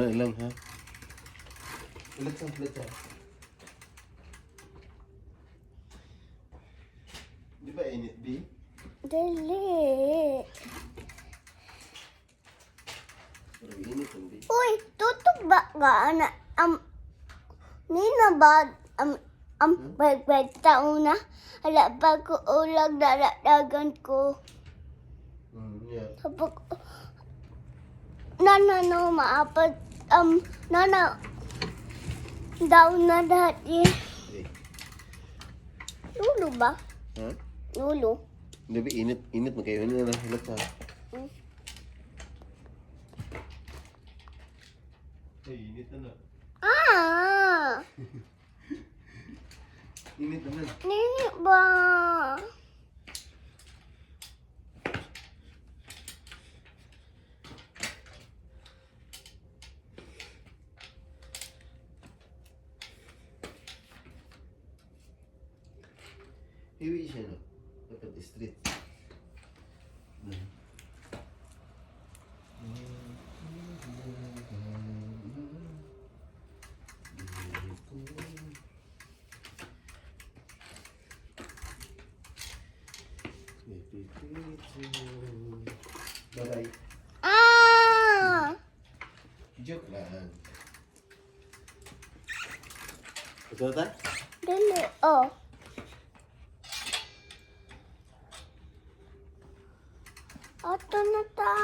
Wala lang ha. Ulit sa, ulit sa. Di ba init, B? Dali. Pero init ang B. Uy, tutok ba ka ana am nina ba am am bag taon na hala pa ko ulag daradagan ko. Yeah. Tapos nana no maapat nana daw na dati. Eh. Lulo ba? Ha? Lulo. Hindi ba init? Init man kayo. Ano na ulit sa. Ay, init na na. Ah! Init naman. Nini ba? Iwi siya no? Dapat street. Bye-bye. Ah! Joke lang. Ito ta? Dali, oh. Ato na ta.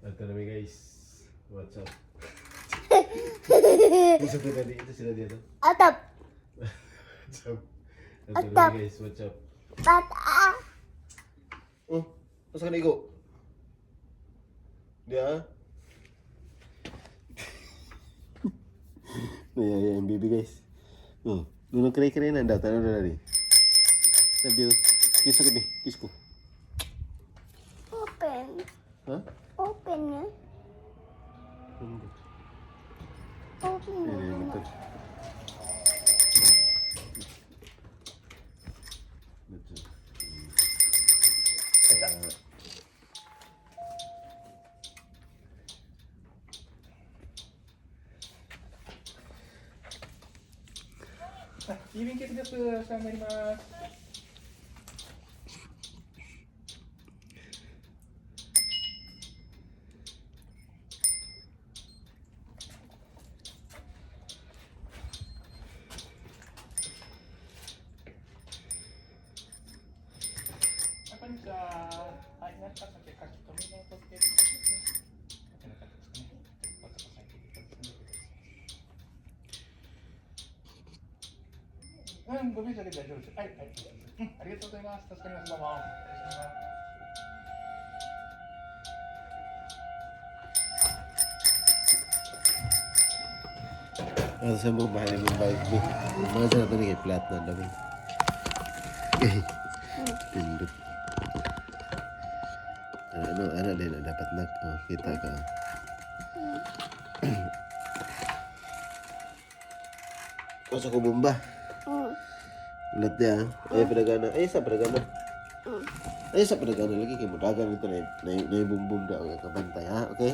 Ito namin guys. What's up? What's up na dito sila dito? Atap. What's up? Ito What's namin up? guys, what's up? Tata. Oh, asa ka naigo? Di ah? Ay, ay, baby guys. Oh, doon ang kare-kare na daw. Tanong na rin. Sabi oh, kiss ko, kiss ko. Open. Ha? Open na. Ano ba? Open Ayan, ayan, na. ito. Ito. Kaya, あ、郵便局です。お世話になります。あ、こんにちは。はい、何か先書き留めの取ってですね。書けなかったですかね。お高さんにうん、ごめんなさい、大丈夫です。はい、はい、うん、ありがとうございます。助かります。どうも。失礼します。 Ano sa mga bahay ng bike mo? Mga sa natin kay flat na dami. Eh, pindot. Ano, ano din, dapat na, oh, kita ka. O sa kubumba. Ulat niya. Ay, pinagana. Ay, sa pinagana. Ay, sa pinagana lagi. Kay mudagan ito na, na, na bumbum daw. Kabantay, ha? Okay?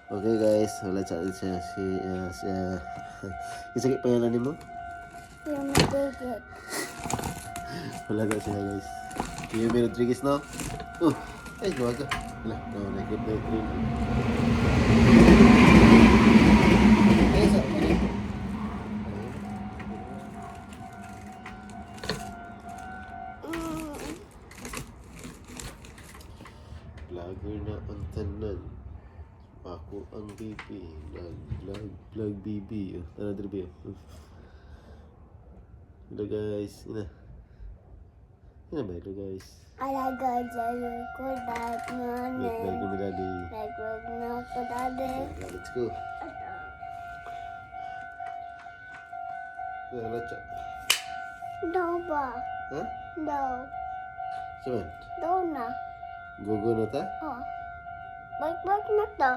Okay, guys. Wala siya. Siya, si, siya. Isa kay pangalan nimo? Yung magigit. Wala ka sila, guys. Yumi Rodriguez, no? Oh, ay, gawa ka. Wala, no, naikot na yung green. Ay, sa, ano? Vlogger na ang tanan. Ako ang BB. Vlog, vlog, vlog BB. Oh, tara, dribe. Oh. Hello guys. Ina. Ina ba? Hello guys. Alaga dyan ko dahil Wait, na balik na daddy. Nagwag na ako dati. Yeah, let's go. Wala siya. Daw ba? Ha? Daw. Saan? Daw na. Go go na ta? Oh. Bag-bag na to.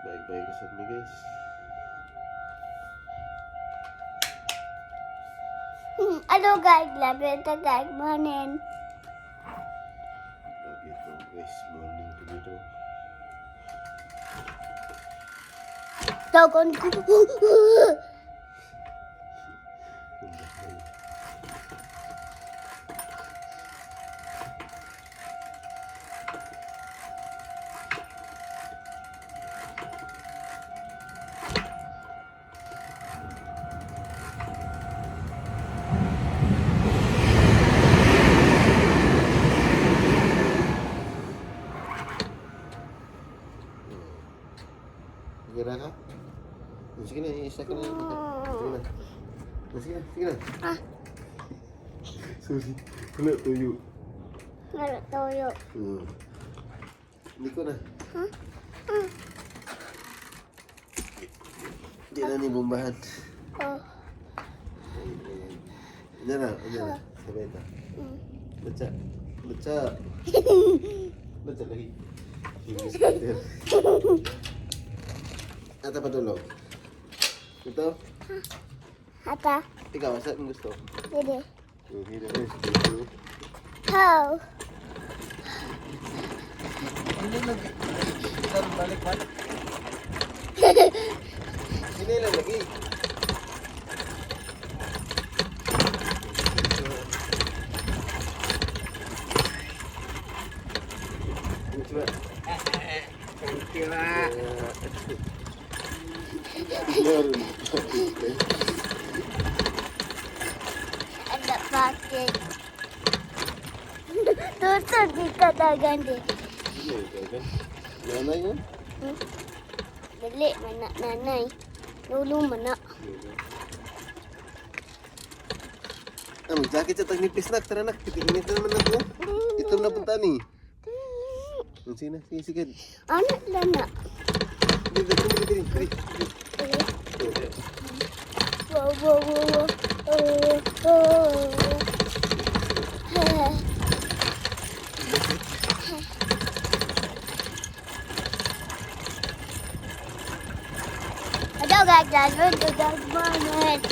Bye bye ka sa guys. Ano guys, love you guys, morning. Love you too, guys. Morning to dito. Dagon ko. Okay ra ka? Sige na, isa ka na. Sige na. Sige na, sige na. Ah. Sorry. Wala, tuyo. Wala tuyo. Hindi ko na. Hindi na ni bombahan. Oh. Ano na, ano na. Sabay na. Baca. Baca. Baca lagi. Ini Ata patulog. Ito? Ata. Ikaw, saan mo gusto? Dili. Oh, hila. Eh, dito. How? Hindi lang. Balik, balik. Hindi lang lagi. Coba. Thank you lah. Meron. Ada paket. Tuto di katagan di. Nanay ko? Dili mana nanay. Lulu mana. Ah, mag-jacket sa tagnipis nak. Tara nak, pitinit na naman ako. Ito na punta ni. Sige na, sige, sige. Ano lang na? Dito, dito, dito, dito. Wow, wow, wow, wow. Oh, oh. Hello guys, I'm going to the morning.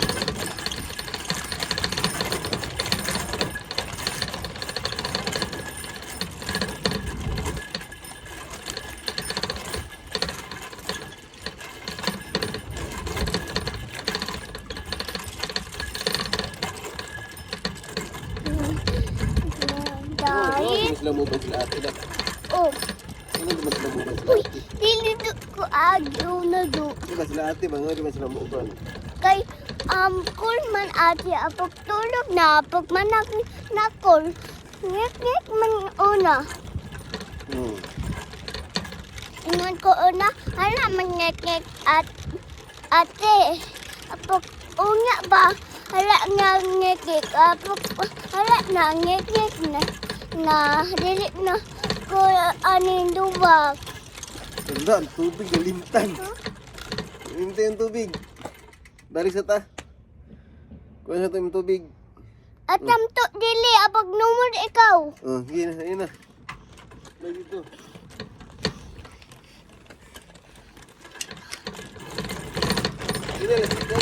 Dahil, Sila mo ba sila ate na? oh, Ano ba sila mo ba sila uy, ate? dili do ko agyo na do. Di ba sila ate ba? Di ba sila mo ba? Kay, cool man ate, apok tulog na, apok man na cool. Ngek ngek man una. Ingon ko una, hala man ngek ngek at ate. Apok unya ba, hala nga ngek ngek, apok hala na ngek ngek na, na dili na ko anin duwag. Ganda, ang tubig, galimtan. Galimtan yung tubig. Balik sa ta. Kuha sa to yung tubig. At tamto dili apag numod ikaw. Oh, sige na, ayun na. Balik dito. Sige na, let's go.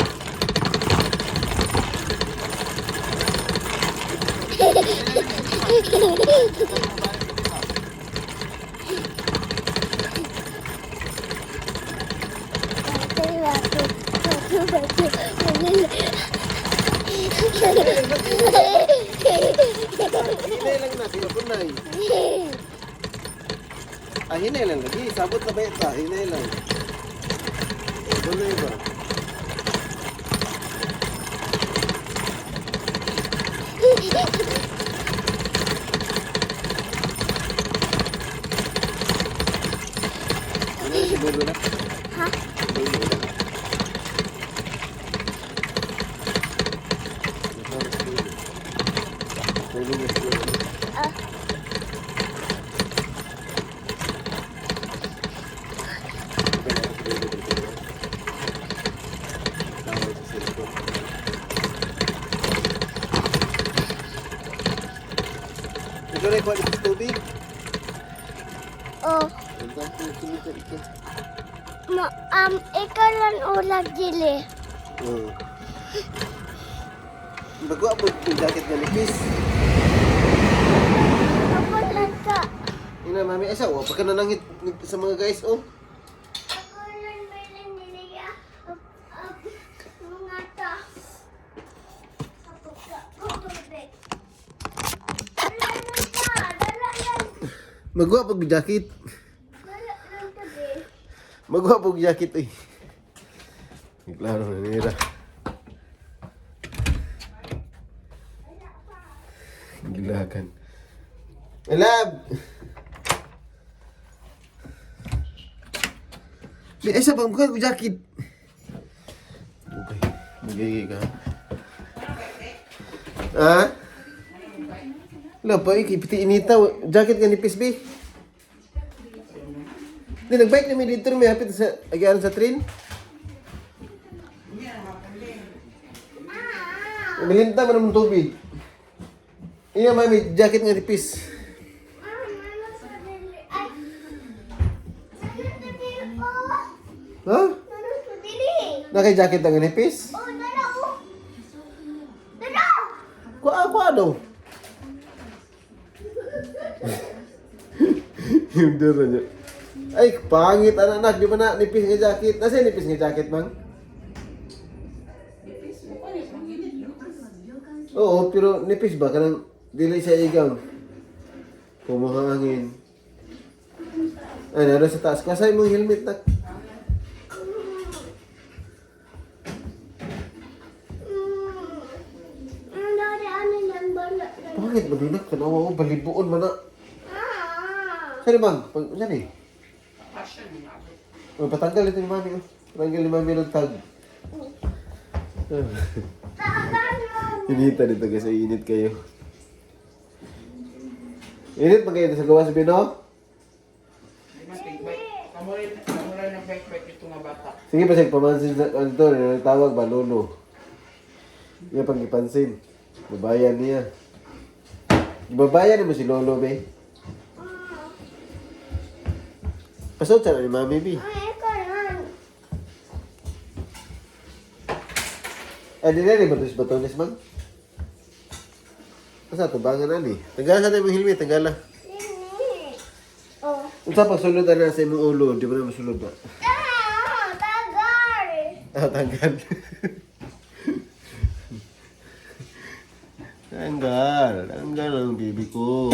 Hinay lang na, sila po na eh. Ah, hinay lang lagi. Sabot na ba ito? Hinay lang. Ito na iba. Ano yung siguro na? Ha? Siguro na. Tulog na siguro. Ah. Tawag sa cellphone. Ikaw na ikuha dito sa tubig. Oh, Ang dami ng tubig ito. ma, ikaw lang ulag dili. Oo. Bago po yung jacket nga nipis. Ako lang ka. Ina mami, asa wa pa ka nanangit sa mga guys oh. Ako lang may niliya. Mga ta. Ako ka. Tubig. Wala lang ka. Wala lang. Magwa pag jacket. Wala lang tabi. Magwa pag jacket eh. Klaro na nila. Gilakan. Alab! Di, asa ba mukha ko jacket? Okay, magiging ka. Ha? Wala pa, eh, piti inita. Jacket nga nipis, bi. Di, nagbike na may dito, may hapit sa, agiaran sa train. Milinta man naman tubig. Iya, mami, jacket nga nipis. Ah, ano sa dili? Ay! Ano sa dili ko? Ha? Ano sa dili? Nakay jacket nga nipis? Oh, dala oh! Dala! Kuha, kuha daw. Yung duro niya. Ay, pangit anak, anak. Di ba na nipis nga jacket? Nasa yung nipis nga jacket, mang? Oo, pero nipis ba? Kanang dili sa igang. Kumuhangin. Ay, naroon sa taas. Kasay mong helmet na. Ano ano lang bala? Pangit ba din na? Kanawa ko, balibuon man na. Ah! Saan bang? Pag, saan eh? Oh, patanggal ito ni Mami. Oh. Patanggal ni Mami ng tag. Inita dito guys, ay init kayo. Init ba kayo sa gawas, Bino? Kamuray ng bike-bike ito nga bata. Sige pa siya, pamansin sa ano to, tawag ba, lolo. Iya pang ipansin. Babayan niya. Babayan mo si lolo, be. Pasok siya na ni Mami, be. Ay, ikaw lang. Ay, di na rin ba ito batones, man? Asa, tubangan na ni. Tanggalan sa tayo mong helmet, tanggala. Dili. Oh. Unsa pag sulod na sa imong ulo, di ba na masulod na? Ah! Tagal! Ah, tanggal. Tanggal. Tanggal ang baby ko.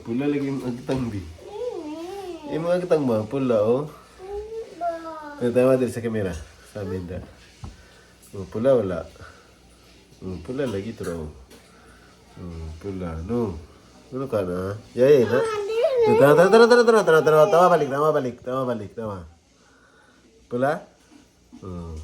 Pula lagi yung agtang, bi. Dili. Yung mga agtang ba? Pula, oh. Dili ba? Ay, tama din sa camera. Sa amin da. Oh, pula wala. Oh, pula lagi to raw. Oh, pula, no. Ano ka na? Yeah, na. Tara, tara, tara, tara, tara, tara, tara, tama balik, tama balik, tama balik, tama. Pula? Oh.